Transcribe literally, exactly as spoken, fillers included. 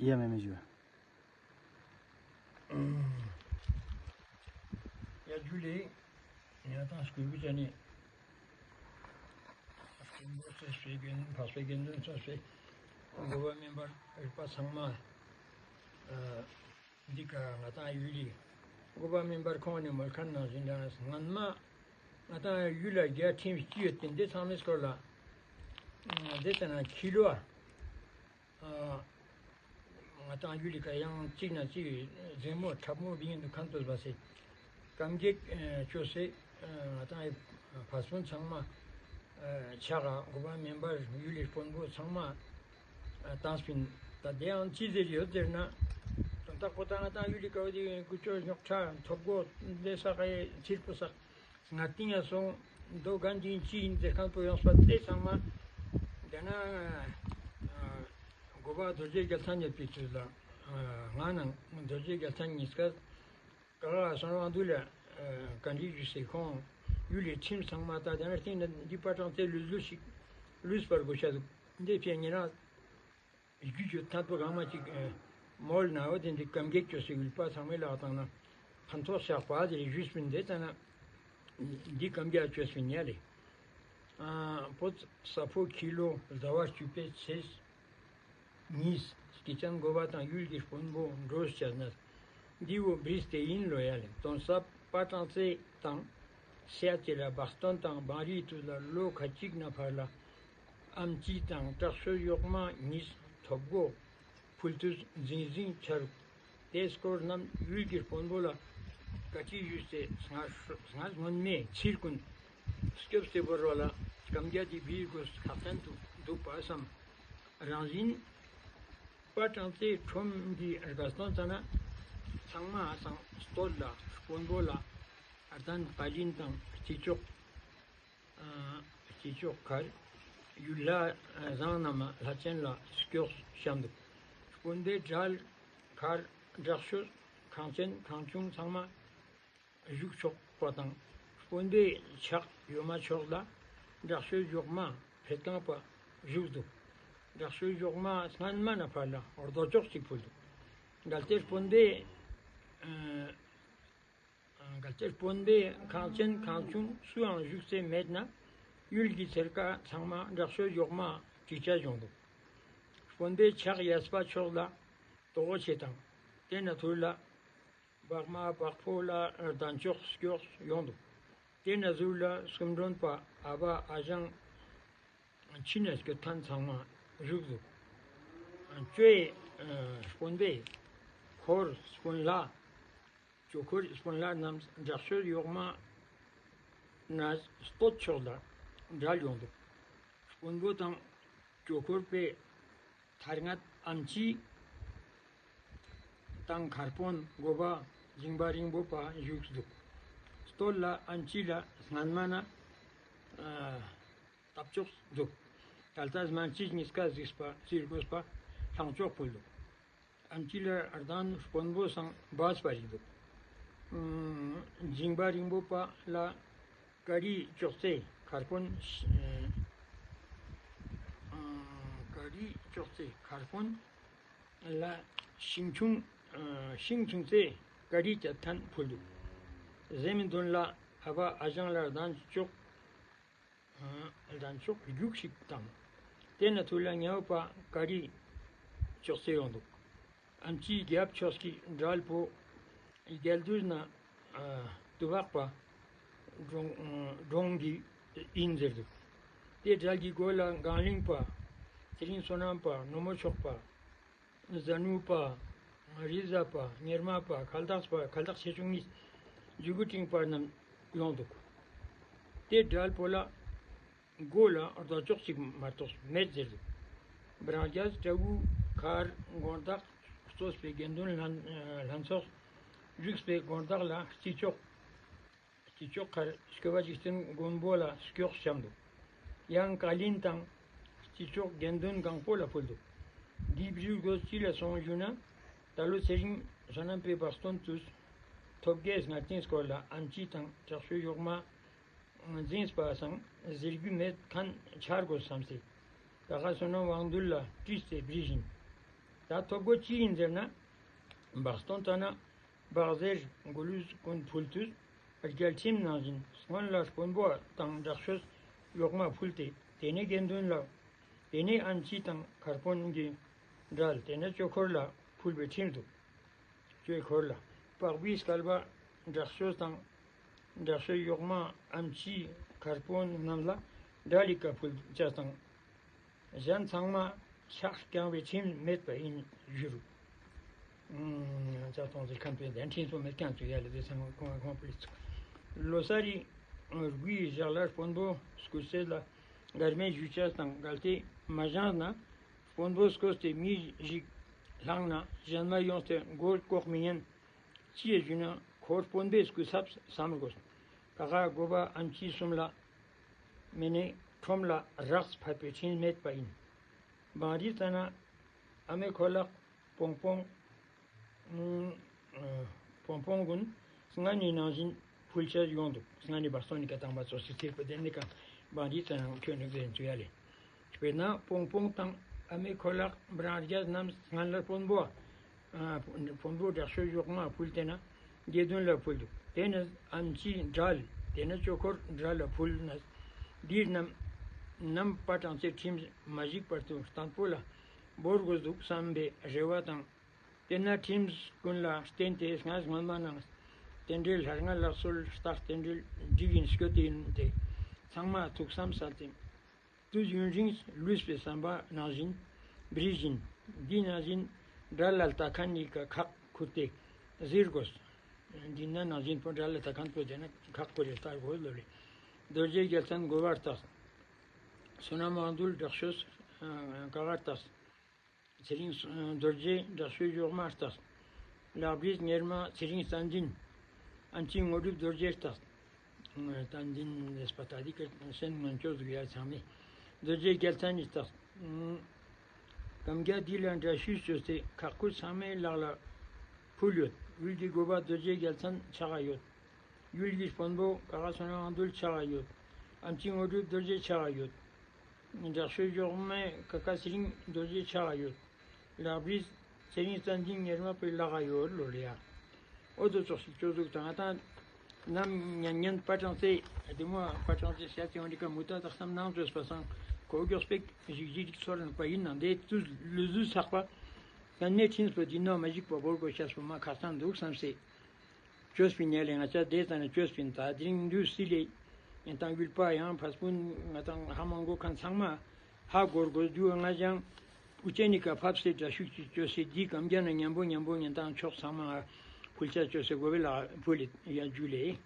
ཡ་མེ་མེ་ཞུ། ཡ་ཇུ་ལེ། ཡ་ཏང་སྐུ་གུ་ཅན་ནི། སྐུ་མོ་ཚེ་སྤེ་རྒན་འཕགས་པའི་དགེ་འདུན་ཚོ་སྤེ། འགོ་པ་མེན་པར་རིག་པ་ཚང་མ། འདི་ཀ་ང་ཏང་ཡུལ་ལི། འགོ་པ་མེན་པར་ཁོང་ནི་མོལ་ཁན་ནང་བཞིན་ལ་སྔན་མ། ང་ཏང་ཡུལ་ལ་རྒྱལ་ཁྲིམས་སྤྱི་ཡོད་དེ་འདི་ཚང་མའི་སྐོར་ལ། འདི་ལྟ་ན་ཁྱི་ལོ། ཨ། ང་ཏང་ཡུལ་ལི་ཀ་ཡང་གཅིག་ན་གཅིག་མཛེས་མོ་འཁྲབ་མོ་བི་ཡིན་དུ་ཁན་ཏོ་བ་སེ། ཀམ་གེ་ཅོ་སེ། ང་ཏང་ཕ་སྤུན་ཚང་མ། ཆག་ག་འགོ་པ་མེན་པར་ཡུལ་ལི་དཔོན་པོ་ཚང་མ། ཏང་སྤིན་ད་དེ་ཡང་ཅི་ཟེར་ཡོད་ཟེར་ན། དོན་དག་པོ་ད་ང་ཏང་ཡུལ་ལི་ཀ་བ་དེ་ཀུ་ཅོ་རྙོག་ཁྲ་ཐོབ་གོ་འདི་ས་ཀ་ཡེ་ཚིར་པོ་ས། ང་ཏིང་ཡ་སོང་། མདོ་གན་ཏིང་ཅི་ཡིན་ཏེ་ཁང་པོ་ཡོངས་པ་ཏེ་ཚང་མ། དེ་ན། འགོ་པ་རྡོ་རྗེ་རྒྱལ་མཚན་ཡོད་པའི་དུས་ལ། ང་ནང་རྡོ་རྗེ་རྒྱལ་མཚན་གཉིས་ཀ་ག་ག་སོང་བ་འདུག་ལ། གན་ཏིང་ཞུ་སེ་ཁོང་ཡུལ་ལི་ཁྲིམས་ཚང་མ་ད་དེ་ན་སྟེང་ན་འདི་པ་ཀྲང་ཏེ་ལུས་ལུས་ཤིག་ལུས་པར་དགོས་ཤ་འདུག་འདི་ཕྱི་ཉེ་རང་། རྒྱུ་ཆོ་ཐད་པོ་གང་མ་ཅིག་མོལ་ན་འོ་དེ་འདི་ཀམ་གེ་ཅོ་སེ་ཡུལ་པ་ཚང་མའི་ལག་ཏང་ན་ཕན་ཐོགས་ཤག་པ་དེ་རེ་ཞུས་པིན་དེ་ལྟ་ན་འདི་ཀམ་གེ་ཅོས་པིན་ཡ་ལེ། ཨ་བོད་ས་ཕོ་ཁྱི་ལོ་ཟླ་བ་བཅུ་པའི་ཚེས་གཉིས་སྐྱེས་ཆེན་འགོ་པ་དང་ཡུལ་གྱི་དཔོན་པོ་འགྲོ་བྱས་ན། འདི་བོ་བྲིས་ཏེ་ཡིན་ལོ་ཡ་ལེ། དོན་ས་པ་ཀྲང་ཙེ་དང་སེ་ཡ་ཅེ་ལ་བག་སྟོན་དང་བང་རིའི་དུས་ལ་ལོ་ཁ་ཅིག་ན་ཕར་ལ། ཨམ་ཅི་དང་དྲག་ཤོས་གཡོག་མ་གཉིས་ཐོབ་གོ། ཕུལ་དུས་འཛིང་འཛིང་ཆ་རུག། དེ་སྐོར་རྣམས་ཡུལ་གྱི་དཔོན་པོ་ལ་བཀའ་དྲིས་ཞུས་ཏེ་སྔར་སྔར་སྔོན་མའི་ཚིར་ཀུན་སྐྱོབ་སྟེ་བོར་བ་ལ་སྐམ་རྒྱ་དེ་བིར་དགོས་ཁག་ཅན་དུ་འདུག་པ་བསམ། རང་བཞིན་པ་ཀྲང་ཙེ་ཁྲོམ་གྱི་དགའ་སྟོན་ཙ་ན་ཚང་མ་སང་སྟོད་ལ་དཔོན་པོ་ལ་ཨར་དན་པ་ལིན་དང་སྤྱི་ཚོགས། ཨ་སྤྱི་ཚོགས་ཁར་ཡུལ་ལྷ་བཟང་རྣམས་ལྷ་ཆེན་ལ་སྐྱོགས་བཤམས་འདུག། དཔོན་པོའི་གྲལ་ཁར་དྲག་ཤོས་ཁང་ཆེན་ཁང་ཆུང་ཚང་མ་བཞུགས་ཆོག་པ་དང་། དཔོན་པོའི་ཕྱག་གཡོན་མ་ཕྱོགས་ལ་དྲག་ཤོས་གཡོག་མ་ཕེད་རྐང་པ་བཞུགས་འདུག། དྲག་ཤོས་གཡོག་མ་སྔན་མ་ན་ཕར་ལ་རྡོ་ཅོག་ཅིག་ཕུལ་འདུག། གལ་ཏེ་དཔོན་པོའི་ཨ། གལ་ཏེ་དཔོན་པོའི་ཁང་ཆེན་ཁང་ཆུང་སུའང་བཞུགས་སེ་མེད་ན་ཡུལ་གྱི་ཚེར་ཀ་ཚང་མ་དྲག་ཤོས་གཡོག་མ་ཅིག་ཆ་ཡོང་འདུག། དཔོན་པོའི་ཕྱག་གཡས་པ་ཕྱོགས་ལ་དོ་གོ་ཆེ་དང་དེ་ན་ཐུར་ལ་བག་མ་བག་ཕོ་ལ་གདན་ཅོག་སྐྱོགས་ཡོང་འདུག། དེ་ན་ཟུར་ལ་སྐུ་མགྲོན་པ་ཨ་བ་ཨ་ཞང་ཕྱི་ནས་སྐྱོད་མཁན་ཚང་མ་བཞུགས་འདུག། ཅོའི་དཔོན་པོའི་འཁོར་དཔོན་ལྷ། ཇོ་འཁོར་དཔོན་ལྷ་རྣམས་དྲག་ཤོས་གཡོག་མ་ན་སྟོད་ཕྱོགས་ལ་གྲལ་ཡོང་འདུག། དཔོན་པོ་དང་ཇོ་འཁོར་པའི་ཐར་ངད་ཨམ་ཆི་དང་མཁར་དཔོན་འགོ་པ་འཇིང་པ་རིང་པོ་པ་བཞུགས་འདུག། སྟོད་ལ་ཨམ་ཆི་ལ་སྔན་མ་ན་ཨ་ལྟབ་ཅོག་འདུག། ད་ལྟ་སྨན་ཆི་གཉིས་ཀ་གཟིགས་པ་ཚིར་དགོས་པ་ལྷང་ཅོག་ཕུལ་འདུག། ཨམ་ཆི་ལ་ཨར་དན་དཔོན་པོ་སང་བས་པ་རིག་འདུག། ཨ་འཇིང་པ་རིང་པོ་པ་ལ་ཀ་རི་ཅོག་ཙེ་མཁར་དཔོན། ཨ་ཀ་རི་ཅོག་ཙེ་མཁར་དཔོན་ལ་ཤིང་ཆུང་། ཨ་ཤིང་ཆུང་ཙེ་ཀ་རི་ཅད་ཐན་ཕུལ་འདུག། ཟེ་མི་དོན་ལ་ཨ་བ་ཨ་ཞང་ལ་གདན་ཅོག། ཨ་གདན་ཅོག་རྒྱུགས་ཤིག་དང་། དེ་ན་ཐུར་ལ་ཉེ་བོ་པ་ཀ་རི་ཅོག་ཙེ་ཡོང་འདུག། ཨམ་ཆིའི་རྒྱབ་ཕྱོགས་ཀྱི་གྲལ་པོ་རྒྱལ་དུས་ན་ཨ་དུ་བག་པ་འབྲོང་ཨ་འབྲོང་གི་ཨིན་ཟེར་འདུག། དེ་གྲལ་གྱི་སྒོ་ལ་གངས་གླིང་པ། ཚེ་རིང་བསོད་ནམས་པ། ནོ་མོ་མཆོག་པ། ཟ་ནུ་པ། རི་ཟ་པ། གཉེར་མ་པ། ཁལ་དག་པ། ཁལ་དག་ཆེ་ཆུང་གཉིས། འཇུ་གུ་སྤྲིང་པ་རྣམས་ཡོང་འདུག། དེ་གྲལ་པོ་ལ་སྒོ་ལ་རྡོ་ཅོག་ཅིག་མ་གཏོགས་མེད་ཟེར་འདུག། བྲང་རྒྱལ་སྤྲ་བོའི་མཁར་མགོན་བདག་གཙོས་པའི་དགེ་འདུན་ལྷན་ལྷན་ཚོགས་བཞུགས་པའི་དགོན་བདག་ལ་སྤྱི་ཚོགས། སྤྱི་ཚོགས་ཁར་སྐྱོབ་པ་འཇིག་རྟེན་མགོན་པོ་ལ་སྐྱོགས་བཤམས་འདུག། ཡང་བཀའ་བློན་དང་སྤྱི་ཚོགས་དགེ་འདུན་གང་པོ་ལ་ཕུལ་འདུག། འདི་བཞུགས་དགོས་ཅི་ལ་སོང་ཞུ་ན། ད་ལོ་ཚེ་རིང་བསོད་ནམས་པའི་བག་སྟོན་དུས་ཐོབ་རྒྱལ་སྔ་རྟིང་སྐོར་ལ་ཨམ་ཆི་དང་དྲག་ཤོས་གཡོག་མ་འཛིངས་པ་སང་ཟེར་རྒྱུ་མེད་མཁན་ཆ་དགོས་བསམ་སྟེ། ད་ག་བསོད་ནམས་དབང་འདུས་ལ་དྲིས་ཏེ་བྲིས་ཤིང་། ད་ཐོབ་གོ་ཅི་ཡིན་ཟེར་ན། བག་སྟོན་ཙ་ན་བག་ཟེར་མགོ་ལུས་ཀུན་ཕུལ་དུས་རྒྱལ་ཁྲིམས་ནང་བཞིན་སྔོན་ལ་དཔོན་པོ་དང་དྲག་ཤོས་གཡོག་མ་ཕུལ་ཏེ་དེ་ནས་དགེ་འདུན་ལ། དེ་ནས་ཨམ་ཆི་དང་མཁར་དཔོན་གྱི་འབྲེལ་དེ་ནས་ཆོས་འཁོར་ལ་ཕུལ་བའི་ཁྲིམས་འདུག། ཆོས་འཁོར་ལ་པགས་པའི་སྐལ་པ་དྲག་ཤོས་དང་། དྲག་ཤོས་གཡོག་མ་ཨམ་ཆི་མཁར་དཔོན་རྣམས་ལ་འབྲེལ་ལི་ཀ་ཕུལ་ཅེས་དང་། གཞན་ཚང་མ་ཕྱག་བརྐྱང་བའི་ཁྲིམས་མེད་པ་ཡིན་ཞུ་རུ། ཅག་སྟོང་ཟེར་ཁན་པའི་དན་ཁྲིམས་སོ་མེད་ཀྱང་ཚུ་ཡ་ལེ་དེ་ཚང་ཁོང་ཁོང་པོའི་ཚུགས། ལོ་སར་རི་དགུའི་ཞག་ལ་དཔོན་པོ་སྐུ་ཚེ་ལ་མགར་མེ་ཞུ་ཅེས་དང་གལ་ཏེ་མ་བཞེངས་ན། དཔོན་པོ་སྐོས་ཏེ་མི་ཞིག་ལྷང་ན་གཞན་མ་ཡོངས་ཏེ་མགོ་ལྐོག་མི་ཉན། ཅི་ཡེ་ཞུ་ན་ཁོ་དཔོན་པོའི་སྐུ་ཚབ་བསམ་དགོས། ཀ་ཁ་དགོ་པ་ཨམ་ཆི་གསུམ་ལ་མེ་ནེ་ཁྲོམ་ལ་རགས་ཕབ་པའི་ཁྲིམས་མེད་པ་ཡིན། བང་རི་ཙ་ན་ཨ་མེ་ཁོ་ལག་པོང་པོང་། ཨ་པོང་པོང་གུན་སྔ་ནི་ནང་བཞིན་ཕུལ་ཆ་ཡོང་འདུག། སྔ་ནི་བག་སྟོན་ནི་ཀ་དང་པ་ཙོགས་སི་ཚིག་པ་དེ་ནི་ཀ་བང་རི་ཙ་ན་ཁྱོད་ནི་ཟེར་ཚུ་ཡ་ལེ། དཔེར་ན་པོང་པོང་དང་ཨ་མེ་ཁོ་ལག་བྲང་རྒྱ་རྣམས་སྔ་ལ་དཔོན་པོ། ཨ་དཔོན་པོ་དྲག་ཤོས་གཡོག་མ་ཕུལ་ཏེ་ན་དགེ་འདུན་ལ་ཕུལ་འདུག། དེ་ནས་ཨམ་ཆི་འབྲེལ་དེ་ནས་ཆོས་འཁོར་འབྲེལ་ལ་ཕུལ་ན། འདིར་རྣམས་རྣམ་པ་གྲངས་ཚེ་ཁྲིམས་མ་ཞིག་པར་དུ་བརྟན་པོ་ལ་བོར་དགོས་འདུག་བསམ་པའི་རེ་བ་དང་། དེ་ན་ཁྲིམས་ཀུན་ལ་བརྟེན་ཏེ་སྔ་སྔོན་མ་ནང་རྟེན་འབྲེལ་ལྷར་ང་ལག་སོལ་རྟགས་རྟེན་འབྲེལ་འགྲིག་ཡིན་སྐྱོད་དེ་ཡིན་ཏེ་ཚང་མ་ཐུགས་བསམ་གསལ་ཏེ། དུས་ཡུན་རིང་ལུས་པའི་བསམ་པ་ནང་བཞིན་འབྲི་བཞིན། འདི་ནང་བཞིན་དགྲ་ལ་ལྟ་མཁན་ནི་ཀ་ཁག་ཁུར་ཏེ་གཟིར་དགོས། འདི་ན་ནང་བཞིན་པོ་དགྲ་ལ་ལྟ་མཁན་པོ་དེ་ན་ཁག་ཁུར་ཏེ་ལྟ་དགོས་ལོ་ལེ། རྡོ་རྗེ་རྒྱལ་མཚན་འགོ་བར་བཏགས། བསོད་ནམས་དབང་རྡུལ་དྲག་ཤོས་ཀ་བར་བཏགས། ཚེ་རིང་རྡོ་རྗེ་དྲག་ཤོས་གཡོག་མ་བཏགས། ལག་བྲིས་གཉེར་མ་ཚེ་རིང་བསྟན་འཛིན། ཨམ་ཆི་དངོས་གྲུབ་རྡོ་རྗེ་བཏགས། བསྟན་འཛིན་ལས་པ་ད་འདི་ཀ་སེམས་ངན་ཅོ་ཟུག་ཡ་ཚང་མས། རྡོ་རྗེ་རྒྱལ་མཚན་ནི་བཏགས། གམ་རྒྱ་འདི་ལ་འདྲ་ཤུས་བཅོས་ཏེ་ཁག་ཁུར་ཚང་མའི་ལག་ལ་ཕུལ་ཡོད། ཡུལ་གྱི་དགོ་པ་རྡོ་རྗེ་རྒྱལ་མཚན་ཆགས་ཡོད། ཡུལ་གྱི་དཔོན་པོ་ཀ་ཁ་བསོད་ནམས་དབང་རྡུལ་ཆགས་ཡོད། ཨམ་ཆི་དངོས་གྲུབ་རྡོ་རྗེ་ཆགས་ཡོད། དྲག་ཤོས་གཡོག་མའི་ཀ་ཁ་ཚེ་རིང་རྡོ་རྗེ་ཆགས་ཡོད། ལག་བྲིས་ཚེ་རིང་བསྟན་འཛིན་གཉེར་མ་པའི་ལག་ག་ཡོད་ལོ་ལེ་ཡ། འོ་དོ་ཙོགས་ཤིག་ཅོ་ཟུག་དང་ང་དང་ནམ་ཉན་ཉན་པ་ཀྲང་ཚེ་དེ་མོ་པ་ཀྲང་ཚེ་ཤ་ཚེ་འོན་ཀ་མུ་ཏ་དག་བསམ་ནང་ཚོས་པ་སང་ཁོ་གྱོགས་པེག་ཞིག་ཞིག་ཚོར་ན་པ་ཡིན་ནང་དེ་དུས་ལུས་ཟུས་ཚགས་པ་ཀན་ནེ་ཁྲིན་སྤོ་འདི་ནོ་མ་ཞིག་པ་བོར་གོ་ཤ་སྤོ་མ་ཁ་སང་འདུག་བསམ་སེ། ཅོས་པིན་ཉལ་ལེ་ང་ཅག་དེ་ཙ་ན་ཅོས་པིན་ད་དེ་རིང་འདུས་སི་ལེ། ཡིན་དང་ཡུལ་པ་ཡང་ཕ་སྤུན་ང་དང་ཧ་མ་གོ་མཁན་ཚང་མ་ཧ་གོར་གོ་དུ་ང་ཅང་ཨུ་ཅེ་ནི་ཀ་ཕབ་སེ་དྲ་ཤུགས་ཀྱི་ཅོས་སེ་འདི་གམ་རྒྱ་ན་མཉམ་པོ་མཉམ་པོ་ཉན་དང་ཕྱོགས་ཚང་མ་ཕུལ་ཆ་ཅོས་སེ་གོ་བེ་ལ་ཕུལ་ལེ་ཡ་ཇུ་ལེ།